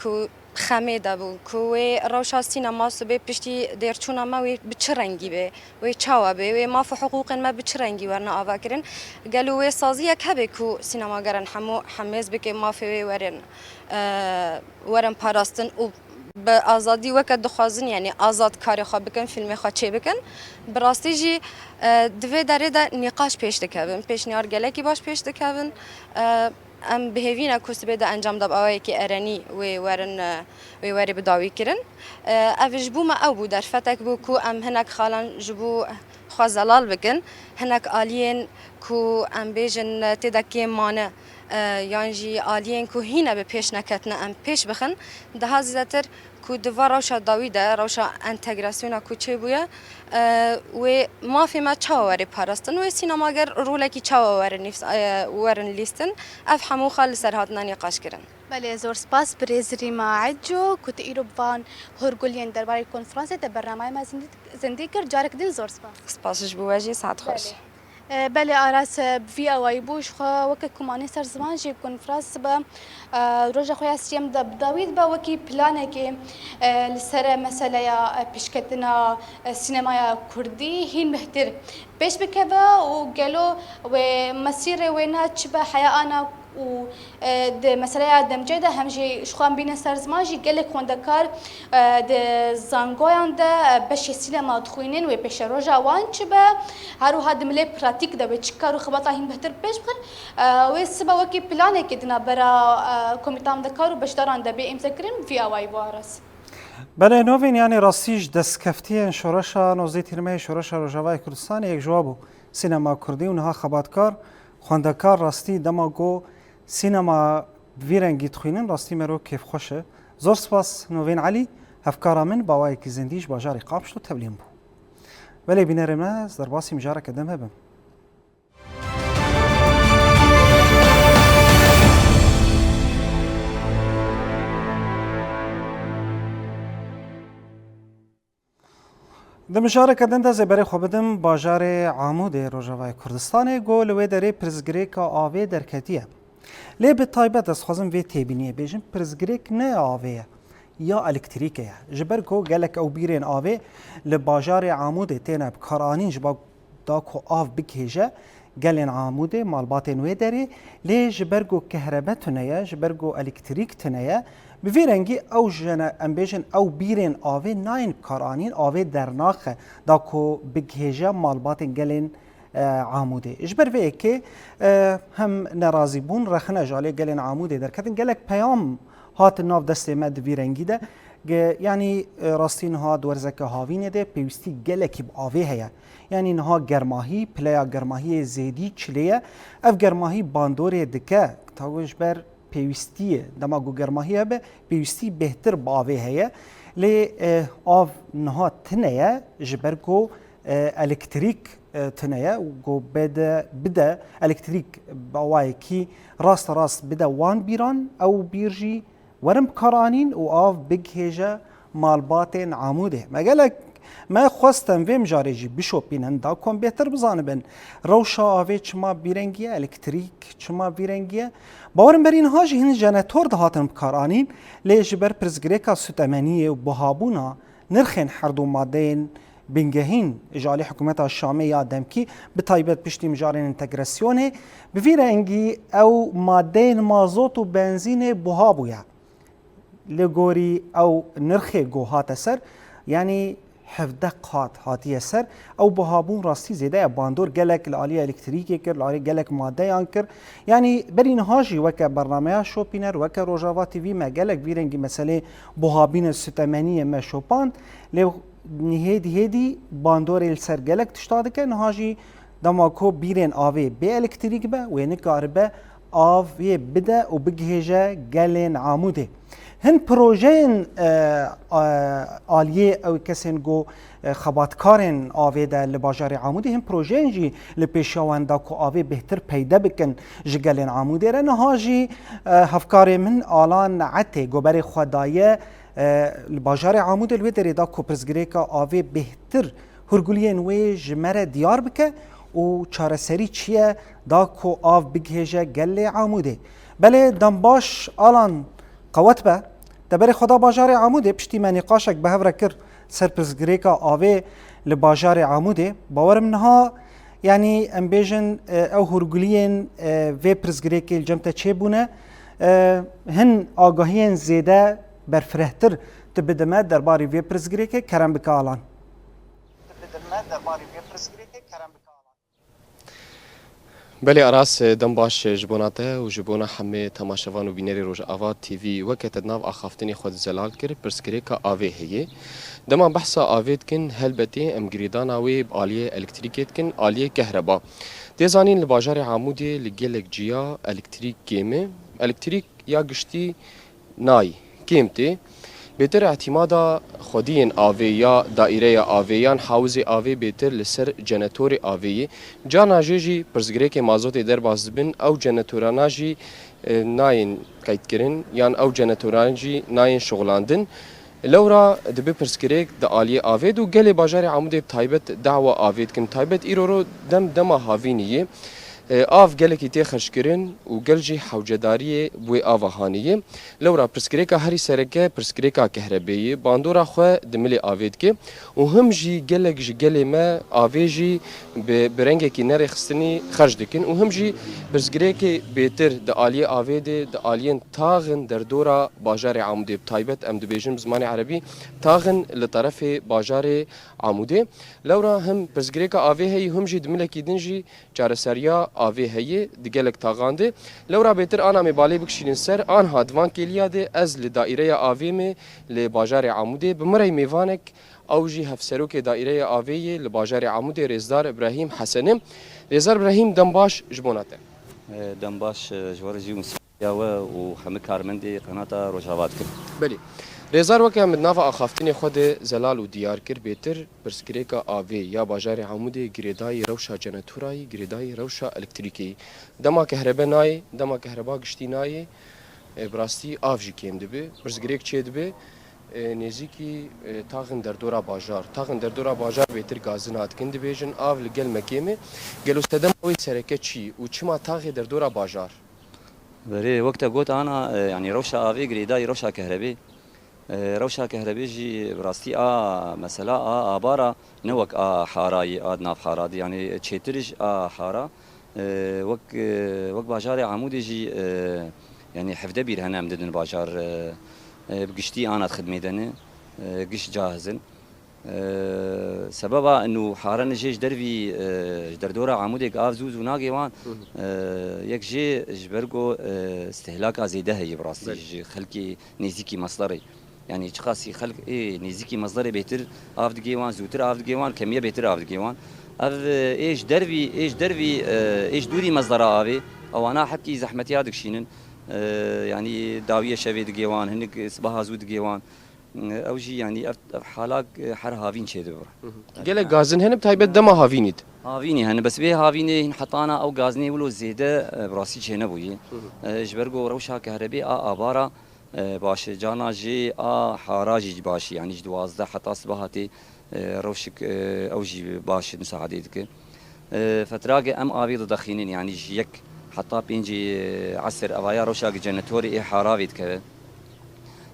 ku xemê de bû, ku wê rewşa sînema sibê piştî dêrçûna me wê bi çi rengî bê, wê çawa bê, wê maf û hiqûqên me bi çi rengî werine avakirin. Gelo wê saziyek hebe ku sînemageran hemû hemêz bike, mafê wê werin, e, werin parastin û bi azadî weke dixwazin, yanî azad karê xwe bikin, fîlmê xwe çêbikin. Bi rastî jî, e, di vê derê de nîqaş pêş dikevin, pêşniyar gelekî baş pêş dikevin. E, Em bi hêvî ne ku sibê de encam da bi awayekî erenî wê werin, e, wê werê bi dawî kirin. E, ev ji bo me ew bû, derfetek bû ku em hinek xalan ji bo xwe zelal bikin, hinek aliyên ku em bêjin tê de kêm mane, e, yan jî aliyên ku hîne bi pêş neketine em pêş bixin, daha zêdetir ku di va rewşa dawî de, rewşa entegrasyona ku çêbûye, e, wê mafê me çawa were parastin, wê sînemager rolekî çawa were nîfs-, e, werin lîstin, ev hemû xal li ser hatine nîqaş kirin. Belê, zor spas birêz Rîma Eco ku tu îro bi van horguliyên derbarê konferansê te bernameyê me zindî, zindî kir. Carek din zor spas. Spas ji bo we jî, saet xweş. Belê. E, belê Aras, e, bi vî awayî bû. Ji xwe weke ku manî ser ziman jî konferans sibe, e, roja xwe ya siyem de bi dawî dibe wekî planekê, e, li ser meseleya, e, pêşketina, e, sînemaya kurdî hîn bihtir pêş bikeve û gelo wê mesîrê wê ne çi be heya ana û, e, di meseleya demcê de hem jî ji xwe em bînin ser ziman jî gelek xwendekar, e, di zangoyan de, e, beşê sînema dixwînin, wê pêşeroja wan çi be, her wiha di milê pratîk de wê çi kar û xebata hîn bihtir pêş bixin, e, wê sibe wekî planekê di navbera, e, komîta xwendekar û beşdaran de bê îmzekirin, vî awayî bû Aras. Belê Novîn, yanî rastî ji destkeftiyên şoreşa nozdê tîrmehê şoreşa Rojavayê Kurdistanê yek ji wa bû. Sînema kurdî û niha xebatkar, xwendekar rastî dema ku sînema bi vî rengî dixwînin, rastî merok kêfxweş e. Zor spas Novîn Elî, hevkara min, bi awayekî zindî ji bajarê Qamişlo tevlîn bû. Belê bînerê me, ez derbasî mijareke din bibim. Di mijareke din de zêberê xwe bidim bajarê Amûdê Rojavayê Kurdistanê, ku li wê derê pirsgirêka avê derketiye. Lê bi taybet ez dixwazim vê têbîniyê bêjim, pirsgirêk ne avê ye, ya elektrîkê ye. Ji ber ku gelek ew bîrên avê li bajarê Amûdê têne bikaranîn ji ba da ku av bigihêje gelên Amûdê, malbatên wê derê, lê ji ber ku kehrebe tune ye, ji ber ku elektrîk tune ye, bi vî rengî ew jene, em bêjin, ew bîrên avê nayên bikaranîn, avê dernaxe da ku bigihêje malbatên gelên, e, Amûdê. Ji ber vê yekê, e, hem nerazîbûn rexne ji alê gelên Amûdê derketin, gelek peyam hatin nav destê me di vî rengî de. Ge-, yanî, e, rastî niha di werzeke havînê de pêwîstî gelekî bi avê heye. Yanî niha germahî, pileya germahiyê zêdî çilê ye. Ev germahî bandorê dike, tago ji ber pêwîstiyê, dema ku germahî hebe, pêwîstî bêhtir bi avê heye. Lê, e, av niha tune ye, ji ber ku, e, elektrîk, e, tune ye, ku bide, bide elektrîk bi awayekî rasterast bide wan bîran, ew bîr jî werin bikaranîn û av bigihêje malbatên Amûdê. Me gelek, me xwest em vê mijarê jî bişopînin, da ku em bêhtir bizanibin rewşa avê çima bîrengî ye, elektrîk çima bîrengî ye. Bawerim berî niha jî hin jenetor dihatin bikaranîn, lê ji ber pirsgirêka sutemeniyê û buhabûna nirxên her du madeyên Bingehîn ji alî hikûmeta Şamê ya demkî, bi taybet piştî mijarên entegrasyonê, bi vî rengî ew madeyên mazot û benzînê buha bûye. Li gorî ew nirxê ku hate ser, yanî hevdeh qat hatiye ser, ew buhabûn rastî zêde ye. Bandor gelek li alî elektrîkê kir, li alî gelek madeyan kir. Yanî berî niha jî weke bernameya Şopîner, weke Rojava T V me gelek vî rengî meselê buhabîne sutemeniyê me şopand. Lê hêdî hêdî bandorê li ser gelek tişta dike. Niha jî dema ku bîrên avê bê elektrîk be, wê nikaribe avê bide û bigihêje gelên Amûdê. Hin projeyên, e, e, aliyê ew kesên ku, e, xebatkarên avê de li bajarê Amûdê, hin projeyên jî li pêşiya wan da ku avê bêhtir peyde bikin ji gelên Amûdê re. Niha jî, e, hevkarê min Alan Etê, ku berê xwe daye, e, li bajarê Amûdê, li wê derê da ku pirsgirêka avê bêhtir hûrguliyên wê ji me re diyar bike û çareserî çi ye da ku av bigihêje gelê Amûdê. Belê, dem baş Alan, qewet be. Te berê xwe da bajarê Amûdê, piştî me nîqaşek bi hev re kir ser pirsgirêka avê li bajarê Amûdê. Bawerim niha, yanî em bêjin, e, ew hûrguliyên, e, vê pirsgirêkê li cem te çêbûne. E, hin agahiyên zêde berfirehtir tu bide me derbarê vê pirsgirêkê, kerem bike Alan. Belê Aras, dem baş ji bona te û ji bona hemê temaşevan û bînerê Rojava T V. Weke te di nav axaftinê xwe de zelal kir, pirsgirêka avê heye. Dema behsa avê dikin, helbetê em girêdana wê bi aliyê elektrîkê dikin, aliyê kehreba. Tê zanîn li bajarê Amûdê li gelek ciya elektrîk kêm e. Elektrîk ya giştî nayê, kêm tê. Bêtir îtîmada xwediyên avê ya daîreya avê yan hawizê avê bêtir li ser cenetorê avê yê. Carna jê jî pirsgirêkê mazotê derbas dibin, ew cenetorana jî, e, nayên qeydkirin yan ew cenetoran jî nayên şixulandin. Lewra dibe pirsgirêk di aliyê avê de û gelê bajarê Amûdê bi taybet dawa avê dikin. Taybet îro ro dem dema havînî yê. E, av gelekî tê xerckirin û gel jî hewcedariyê bi wê ava hanê ye. Lewra pirsgirêka herî sereke pirsgirêka kehrebê ye. Bandora xwe di milê avê dike û him jî gelek ji gelê me avê jî bi, bi rengekî nerêxistinî xerc dikin û him jî pirsgirêkê bêtir di aliyê avê de, di aliyên taxin derdora bajarê Amûdê, bi taybet em dibêjin bi zimanê erebî, taxin li terefê bajarê Amûdê. Lewra him pirsgirêka avê heyî, him jî di milekî din jî çareseriya avê heye di gelek taxan de. Lewra bêtir ana me balê bikişînin ser, anha di van kêliya de ez li daîreya avê me li bajarê Amûdê. Bi min re mêvanek, ew jî hevserokê daîreya avê yê li bajarê Amûdê, Rêzdar Îbrahîm Hesen e. Rêzdar Îbrahîm, dem baş ji bona te. E, dem baş, e, ji we re jî û sipiya we û hemî karmendê qenata Rojava dikim. Belê. Rêzdar, weke em di nava axaftinê xwe de zelal û diyar kir, bêtir pirsgirêka avê ya bajarê Amûdê girêdayî rewşa cenetorayî, girêdayî rewşa elektrîkê yî. Dema kehrebe nayê, dema kehreba giştî nayê, e, bi rastî av jî kêm dibe, pirsgirêk çêdibe, e, nêzîkî, e, taxin derdora bajar. Taxin derdora bajar bêtir gazina dikin, dibêjin av li gel me kêm e. Gelo sedema wê sereke çi û çima taxê derdora bajar? Berê, wek te got ana, e, yanî rewşa avê girêdayî rewşa kehrebê. E, rewşa kehrebê jî bi rastî a mesela a abara ne wek a harayî, a di nav hara de, yanî çêtir ji a hara. E, wek, e, wek bajarê Amûdê jî, e, yanî hevde bîr hene em didin bajar, e, e, bi giştî ana di xidmê de ne, e, giş cahizin. Eee, sebeba inu harene jê ji dervî, eee, ji derdora Amûdê ke av zû zû nagê wan, Hı hı. eee, yek jê ji ber ku, eee, istihlaka zêde heye bi rastî Belê. ji xelkê nêzîkî meslerê. Yanî çiqasî xelk ê nêzîkî meslerê bêtir av digê wan, zûtir av digê wan, kemiye bêtir av digê wan. Ev, eee, ê ji dervî, ê ji dervî, eee, ê ji dûrî mesdera avê, ewana hepkî zehmetiya dikişînin. Eee, yanî dawiyê şevê digê wan, hinik sibaha zû digê wan. Ew jî, yanî ev, ev halak, e, her havîn çêdibe. Hı hı. Gelek gazin hene, bi taybet dema havînî de. Havînî hene, bes vê havînê hîn hetana ew gazinê wilo zêde, e, bi rastî çênebûye. Hı hı. E, ji ber ku rewşa kehrebê a abara, e, baş e, carna jê a hara jî baş e, yanî ji duwazdeh heta sibaha tê, e, rewşik, e, ew jî baş e, misaadê dike. E, fetragê em avê didexînin, yanî ji yek heta pêncê, e, esir evaya rewşa ki jenetorê ê hara vê dikeve.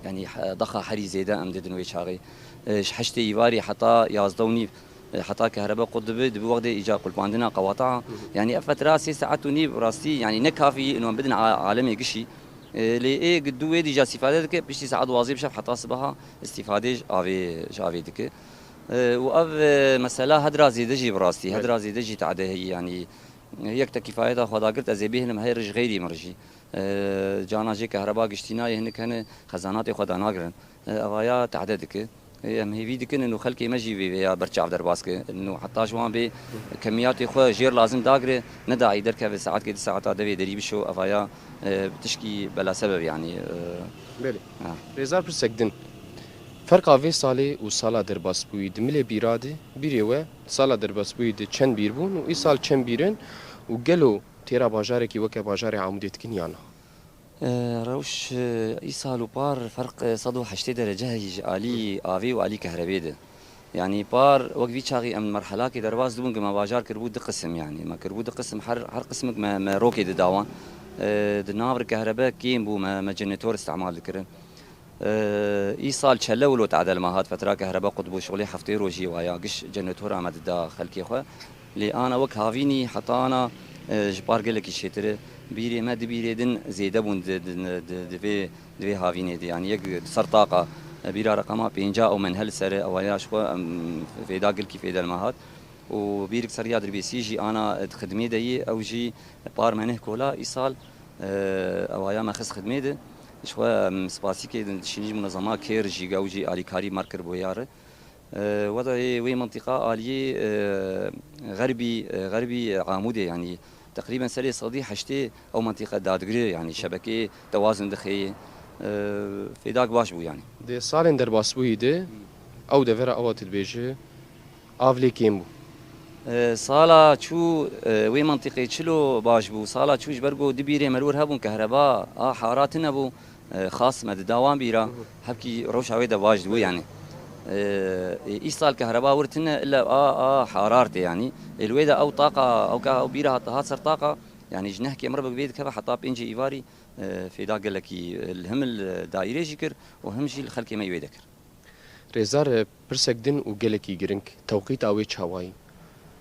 Yanî, he-, dexa herî zêde em didin wê çaxê. E, ji heştê îvarî heta yazdeh û nîv E, heta kehrebe qut dibe, dibe wextê îca qulpandina qewata. Hı hı. Yani ev fetra sê saet û nîv rastî, yani ne kafî ino bidin a-, alemê gişî. E, lê ê gi du wê dî ja îstîfade dike, piştî saet duwazdeh bi şev heta sibaha îstîfadê ji avê, ji avê dike. E, û ev, e, mesela hedra zêde jî bi rastî, Evet. hedra zêde jî tade heyî, yani, e, yek te kîfayeta xwe dagirt, ez ê bihêlim her ji xeyrî min re jî. E, cana jê kehreba giştî nayê, hinek hene xezanatê xwe danagirin. E, evaya tade dike. E, em hêvî dikin û xelkê me jî vê vêya berçav derbas ke. Û heta ji wan bê kemiyatê xwe jêr lazim dagire, nedaî derkeve saetkê di saeta devê derî bişo, evaya, e, tişkî belasebeb, yani, e, Belê. ha. Rêzar, pirsek din. Ferqa vê salê û sala derbasbûyî di milê bîra de, bîrê we sala derbasbûyî de çend bîr bûn û îsal çend bîr in û gelo têra bajarekî weke bajarê Amûdê dikin ya na? E, rewş, e, îsal û par ferq, e, sed û heştê derece heyî ji alî avê û alî kehrebê de. Yani par wek vî çaxî em merhelakê derbas dibûn ku me bajar kiribû du qisim yani. Me kiribû du qisim, her, her qismik me, me rokê dida wan. E, di nav re kehrebe kêm bû, me, me jenetor îstemal dikirin. E, îsal çele wilo tadel me hat, fetra kehrebe qut bû, şixulê heftê rojî waya, giş jenetora me dida xelkê xwe. Lê ana wek havînî heta ana, e, ji par gelekî çêtir e. Bîrê me du bîrê din zêde bûn di, di, di, di vê, di vê havînê de. Yani yek ser taqa, e, bîra reqema pênca û menhel ser e, ewa ya ji xwe, em, fêda gelkî fêdel me hat. Û bîrik ser ya dirbêsî jî ana, e, di xidmê de yê, ew jî par me neh kola îsal, e, ewa ya me xist xidmê de. Ji xwe, em, spasî kê dişînî ji munezema kêr jî, ew jî alîkarî mer kir bo ya re. E, weda yê wê mintîqa aliyê, e, xerbî, e, xerbî Amûdê, yanî teqrîben serê sedî heştê ew mintîqa dadigire, yanî şebekeyê tewazun dixeyê, e, fêdak baş bû yanî. Di salên derbasbûyî de ew devera ewa tu dibêje av lê kêm bû. E, sala çû, e, wê mintîqê çilo baş bû. Sala çû ji ber ku du bîrê merûr hebûn, kehreba a hara tune bû. E, xas me dida wan bîra, Hı hı. hebkî rewşa wê de baş dibû, yanî. E, e, îsal kehreba wir tune, illa a, a harar tê, yanî. Ê, li wê de ew taqa, ew ka, ew bîra hat, hat ser taqa, yanî ji neh kêm re bi vê dikeve heta pêncê îvarî, e, fêda gelekî, e, li him li daîrê jî kir û him jî li xelkê me yê wê de kir. Rêzar, e, pirsek din û gelekî giring, tewqîta wê çawayî?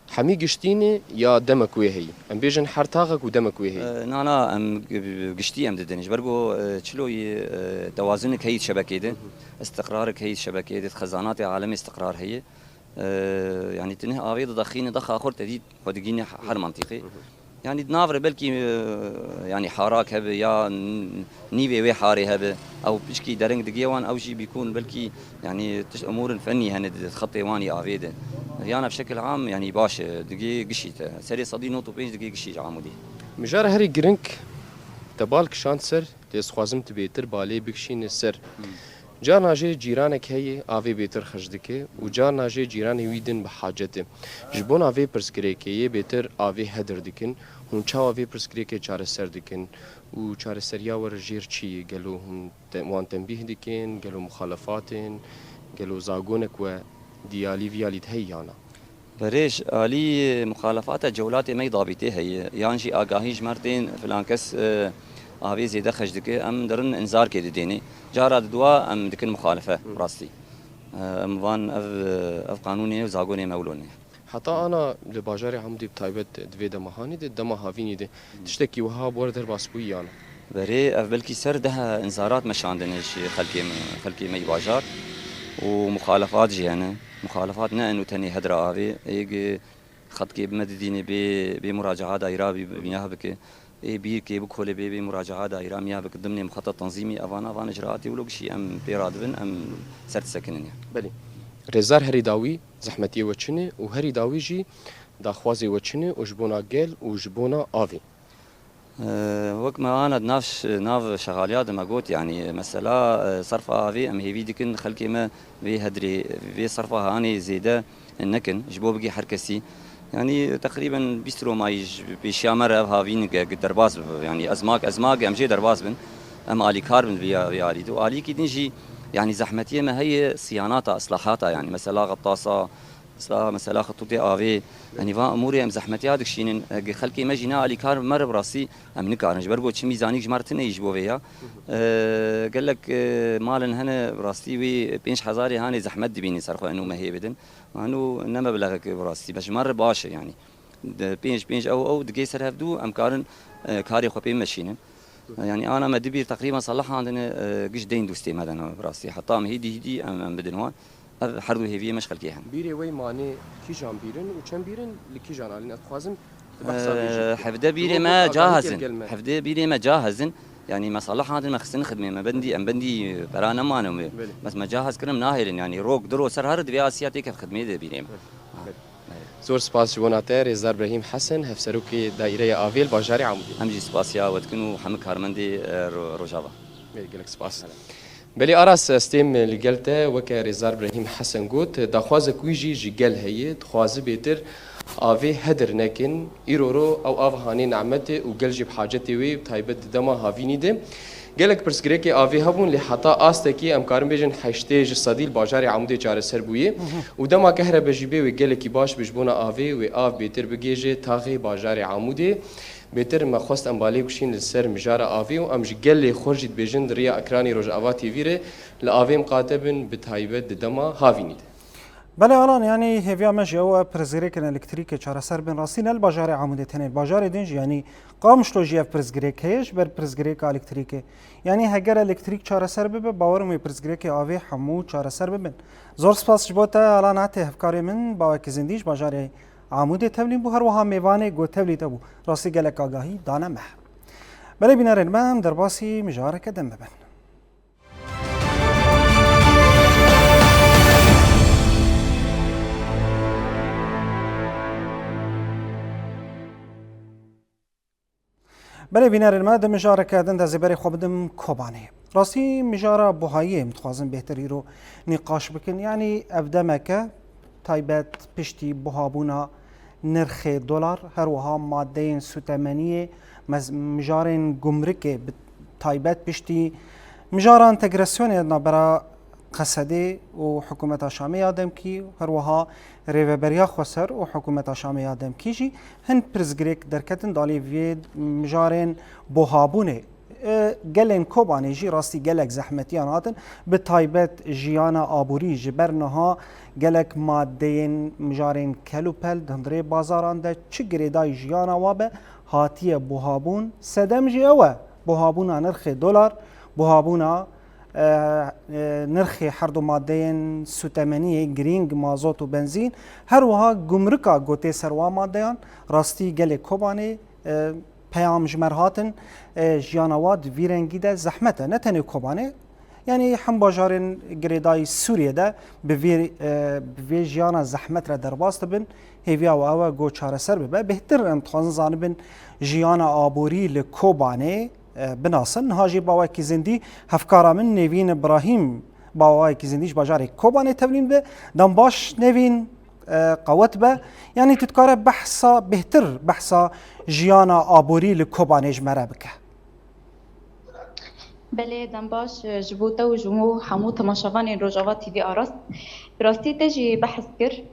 Hemî giştî ne ya demek wê heyî? Em bêjin her taxek û demek wê heyî. E, na, na, em g-, giştî em didin. Ji ber ku, e, çiloyî, e, tewazunek heyî şebekê de, Hı hı. istiqrarek heyî şebekê de, xezanatê alemê istiqrar heye. E, yanî tu neh avê didexîne dexa xurt te dî xwe digîne her mantîqê. Hı hı. Yanî di nav re belkî, e, yanî harak hebe ya n-, nîvê wê harê hebe. Ew pişkî dereng digê wan, ew jî bîkûn belkî, yanî tişt umûrin fennî hene di xetê wan yê avê de. Yana bi şekil am, yanî baş e, digê gişî te. Serê sedî nod û pênc digê gişî ji Amûdê. Mijara herî giring te bal kişand ser, lê dixwazim tu bêtir balê bikişîne ser. Hmm. Carna jê cîranek heye, avê bêtir xerc dike û carna jê cîranê wî din bi hacet e. Ji bona vê pirsgirêkê yê bêtir avê hedir dikin, hûn çawa vê pirsgirêkê çareser dikin û çareseriya we re jêr çi ye? Gelo hûn te-, wan tenbîh dikin, gelo muxalefat in, gelo zagonek we diyalî viyalî de heye ya na? Berê ji alî muxalefata cewlatê me yê dabîtê heye, yan jî agahî ji me re tên filan kes, e, avê zêde xerc dike, em dirin inzarkê didênê. Cara diduwa em dikin muxalefe, Hı. rastî. E, em van ev, ev qanûnê û zagonê me wilo ne. Heta ana li bajarê Amûdê bi taybet di vê dema hanî de, dema havînî de Hı. tiştekî wiha bi we re derbas bûyî ya na? Berê ev belkî ser deh inzarat meşandine ji xelkê me, xelkê me yî bajar û muxalefat jî hene. Muxalefat ne eno tenê hedra avê, ê gi xetkê bi me didînê bê, bê muracaha daîra bî, bîna bike. Ê bîrkê bi kolê bê, bê muracaha daîra miya bike dimnê muxetet tenzîmî, evana van icraatê wilo gişî em pê radibin, em ser disekinin ya. Belê. Rêzar herî dawî zehmetiyê we çi ne û herî dawî jî daxwazê we çi ne û ji bona gel û ji bona avê? E, wek me ana di nav ş-, nav şexaliya de me got, yanî mesela, e, serfa avê em hêvî dikin xelkê me vê hedrê, vê serfa hanê zêde nekin, ji bo bigê her kesî. Yanî teqrîben bîst romayî ji pêşiya me re ev havîn ge-, ge-, derbas bibe. Yanî ezmak, ezmak em jê derbas bin. Em alîkar bin vê ya-, vê alî de. Û alîkî din jî, yanî zehmetiyê me heye siyanata, islahata, yanî mesela xetasa, Mesela, mesela xitûtê avê, yanî van emûrê em zehmetiya dikişînin. Eg xelkê me jî ne alîkar me re bi rastî em nikarin. Ji ber ku çi mîzanîk ji me re tune yî ji bo vê ya. Gelek malin hene bi rastî wî pênc hezarê hanê zehmet dibînin ser xwe eno me hê bidin. Eno ne meblexek bi rastî, be ji me re baş e yanî. Pênc, pênc ew, ew digê ser hevdû, em karin karê xwe pê meşînin. Yanî ana me dibîr teqrîben sala handine giş deyn dostê me de ne bi rastî. Heta em hêdî hêdî em, em bidin wan. Ev her du hêviyê me ji xelkê hene. Bîrê wey manê kîjan bîrin û çend bîrin li kîjan alîn? Ez dixwazim tu behsa vê jî bike. Hevde bîrê me cahezin. Hevde bîrê me cahezin. Yanî me sala handin me xistin xidmê me. Bendî, em bendî pera nemanim wê. Belê. Bes me cahez kirin, em nahêlin. Yanî rok, du ro ser here divê Asya têkeve xidmê de bîrê me. Belê. Zor spas ji bona te, Rêzdar Brehîm Hesen, Hevserokê Daîreya Avê li bajarê Amûdê. Em jî spasiya we dikin û hemû karmendê, e, ro-, Rojava. Gelek spas. Belê Aras, ez têm li gel te, weke Rêzdar Brehîm Hesen got, daxwazek wî jî ji gel heye, dixwaze bêtir avê hedir nekin. Îro ro ew av hanê nehmet e û gel jî bi hacetê wê, taybet di dema havînî de. Gelek pirsgirêkê avê hebûn, lê heta astekî em karin bêjin heştê ji sedî li bajarê Amûdê çareser bûye û dema kehrebê jî bê wê gelekî baş be ji bona avê, wê av bêtir bigihêje taxê bajarê Amûdê. Bêtir me xwest em balê bikişîn li ser mijara avê û em ji gelê xwe jî dibêjin di riya ekranê Rojava T V re li avê miqate bin, bi taybet di dema havînî de. Belê Alan, yanî hêviya me jî ew e, pirsgirêkên elektrîkê çareser bin. Rastî ne li bajarê Amûdê tenê, li bajarê din jî, yanî Qamişlo jî ev pirsgirêk heye ji ber pirsgirêka elektrîkê. Yanî heger elektrîk çareser bibe, bawerim wê pirsgirêkê avê hemû çareser bibin. Zor spas ji bo te Alan Atê, hevkarê min, bawekî zindî ji bajarê Amûdê tevlî bû, her wiha mêvanê ku tevlî te bû. Rastî gelek agahî dane me. Belê bînerên me, em derbasî mijareke din bibin. Belê bînerên me, di mijareke din de zêberê xwe bidim Kobanê. Rastî mijara buhayiyê em dixwazin bêhtir îro nîqaş bikin. Yanî ev demeke taybet piştî buhabûna nirxê dolar, her wiha madeyên sûtemeniyê, mez-, mijarên gumrikê bi taybet piştî mijara entegrasyonê navbera Qesedê û hikûmeta Şamê ya demkî, her wiha Rêveberiya Xweser û hikûmeta Şamê ya demkî jî hin pirsgirêk derketin di alî vê mijarên buhabûnê. E, gelên Kobanê jî rastî gelek zehmetiyan hatin, bi taybet jiyana aborî ji ber niha gelek madeyên mijarên kel û pel di hundirê bazaran de çi girêdayî jiyana wa be hatiye buhabûn. Sedem jî ew e, buhabûna nirxê dolar, buhabûna, e, e, nirxê her du madeyên sûtemeniyê girîng, mazot û benzîn, her wiha gumrika ku tê ser wan madeyan, rastî gelê Kobanê, e, peyam ji me re hatin, e, jiyana wa di vî rengî de zehmet e. Ne tenê Kobanê, yanî hem bajarên girêdayî Sûriyê de bi vê, e, bi vê jiyana zehmet re derbas dibin. Hêviya we ew e ku çareser bibe. Bêhtir em dixwazin zanibin jiyana aborî li Kobanê, e, binasin. Niha jî bawekî zindî hevkara min Nêvîn Îbrahîm, bawekî zindî ji bajarê Kobanê tevlî min be. Dem baş Nêvîn, e, qewet be. Yanî tu dikare behsa bêhtir, behsa jiyana aborî li Kobanê ji me re bike. Belê, dem baş, e, ji bo te û ji bo hemû temaşevanên Rojava T V Aras. Bi rastî te jî behs kir.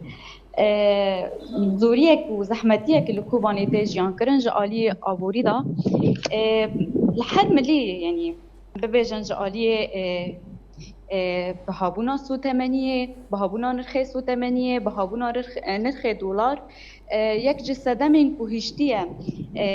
E, zoriyek û zehmetiyek li Kobanê tê jiyan kirin ji alî aborî de. E, li her milî, yanî bibêjin ji aliyê, e, e, bihabûna sûtemeniyê, bihabûna nirxê sûtemeniyê, bihabûna nirx-, e, nirxê dolar, e, yek ji sedemên ku hiştiye, e,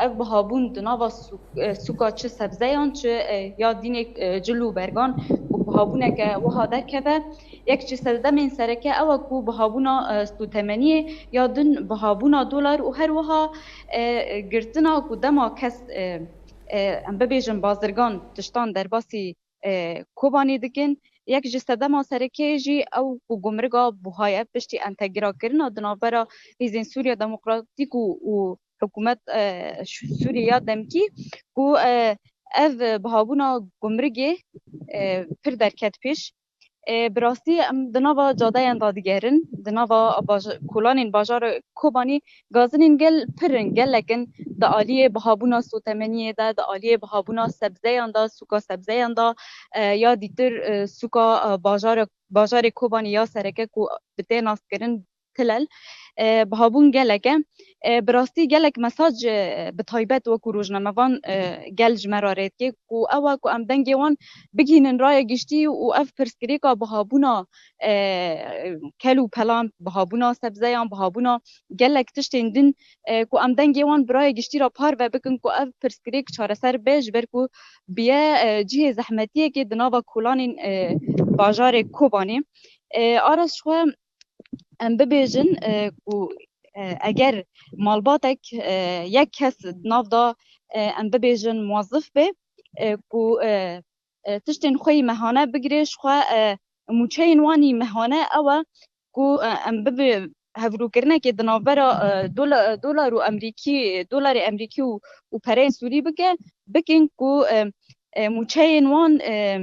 ev bihabûn di nava sûk-, e, sûka çi sebzeyan, çi, e, ya dînê, e, cil û bergan û bihabûneke wiha derkeve. Yek ji sedemên sereke ew e ku bihabûna, e, sûtemeniyê ya din bihabûna dolar û her wiha, e, girtina ku dema kes, e, e, em bibêjin bazirgan tiştan derbasî, e, Kobanê dikin. Yek ji sedema sereke jî ew ku gumriga buha ye, piştî entegrakirina di navbera Hêzên Sûriya Demokratîk û, û hikûmet, e, Ş-, Sûriya demkî ku, e, ev bihabûna gumrigê, e, pir derket pêş. E, bi rastî em di nava cadeyan de digerin, di nava baja-, kolanên bajarê Kobanî gazinên gel pir in, gelek in di aliyê bihabûna sotemeniyê de, di aliyê bihabûna sebzeyan de, sûka sebzeyan de, e, ya dîtir, e, sûka, e, bajarê, bajarê Kobanî ya sereke ku bi tê naskirin Tilel, e, bihabûn gelek e. E, bi rastî gelek mesaj, e, bi taybet wekû rojnamevan, e, gel ji me re rê dike ku ew e ku em dengê wan bigihînin raya giştî û ev pirsgirêka bihabûna, e, kel û pelan, bihabûna sebzeyan, bihabûna gelek tiştên din, e, ku em dengê wan bi raya giştî re parve bikin ku ev pirsgirêk çareser be, ji ber ku biye, e, cihê zehmetiyekê di nava kolanên, e, bajarê Kobanê. E, Aras, ji xwe em bibêjin, e, ku, e, eger malbatek, e, yek kes di nav de, e, em bibêjin muwezif be, e, ku, e, e, tiştên xwe yî mehane bigire, ji xwe, e, mûçeyên wan yî mehane ew e ku, e, em bibe hevrokirinekê di navbera, e, dola-, dolar û emrîkî, dolarê emrîkî û, û pereyên sûrî bike, bikin ku, e, e, mûçeyên wan, e,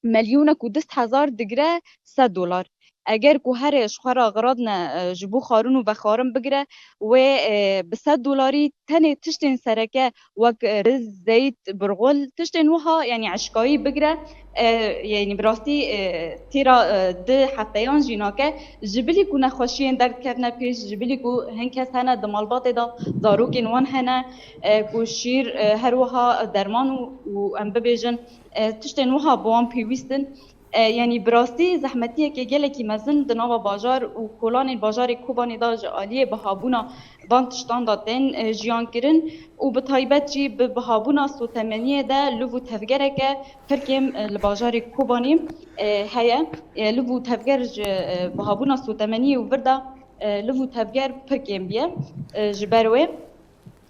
melyonek û du sed hezar digire sed dolar. Eger ku herê ji xwe re xiradne, e, ji bo xwarin û vexwarin bigire, wê, e, bi sed dolarî tenê tiştên sereke wek, e, riz, zeyt, birxul, tiştên wiha, yanî eşkayî bigire, e, yanî bi rastî, e, têra, e, di hefteyan jî nake. Ji bilî ku nexweşiyên derdikevne pêş, ji bilî ku hin kes hene di malbatê de zarokên wan hene, e, ku şîr, e, her wiha derman û, û em bibêjin, e, tiştên wiha bi wan pêwîst in. E, yanî bi rastî zehmetiyeke gelekî mezin di nava bajar û kolanên bajarê Kobanê de ji aliyê bihabûna van tiştan de tên, e, jiyan kirin û bi taybet jî bi bihabûna sotemeniyê de liv û tevgereke pir kêm, e, li bajarê Kobanê, e, heye. E, liv û tevger ji, e, bihabûna sotemeniyê û vir de, e, liv û tevger pir kêm bûye, e, ji ber wê.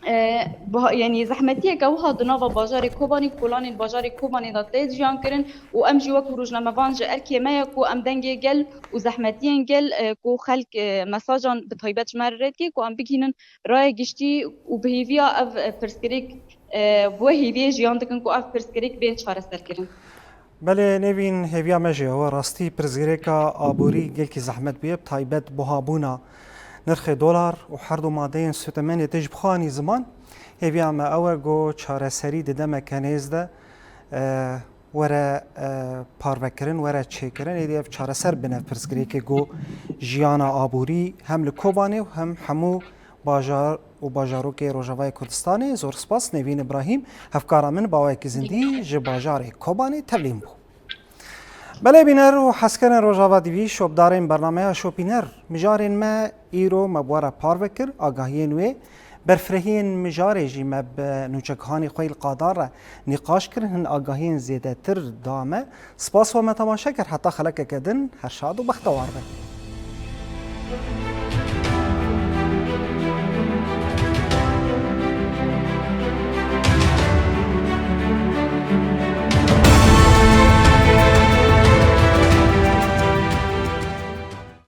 E, buha-, yanî zehmetiyeke wiha di nava bajarê Kobanî, kolanên bajarê Kobanê de tê jiyan kirin û em jî wekû rojnamevan ji erkê me ye ku em dengê gel û zehmetiyên gel, e, ku xelk, e, mesajan bi taybet ji me re rê dike ku em bigihînin raya giştî û bi hêviya ev, e, pirsgirêk, e, bi wê hêviyê jiyan dikin ku ev pirsgirêk bên çareserkirin. Belê, Nêvîn, hêviya me jî ew e. Rastî pirsgirêka aborî gelkî zehmet bûye, bi taybet buhabûna nirxê dolar û her du madeyên sotemenê tê ji bi xwe anî ziman. Hêviya me ew e ku çareserî di demeke nêz de, e, were, e, parvekirin, were çêkirin. Êdî ev çareser bine pirsgirêkê ku jiyana aborî hem li Kobanê û hem hemû bajar û bajarokê Rojavayê Kurdistanê. Zor spas Nêvîn Îbrahîm, hevkara min bi awayekî zindî ji bajarê Kobanê tevlîn bû. Belê bîner û hezkerên Rojava T V, şopdarên bernameya Şopîner, mijarên me îro me bi we re parve kir, agahiyên wê, berfirehiyên mijarê jî me bi nûçegihanê xwe yî li Qadar re nîqaş kirin, hin agahiyên zêdetir da me. Spas we me temaşe kir, heta xelekeke din her şad û bextewar bin.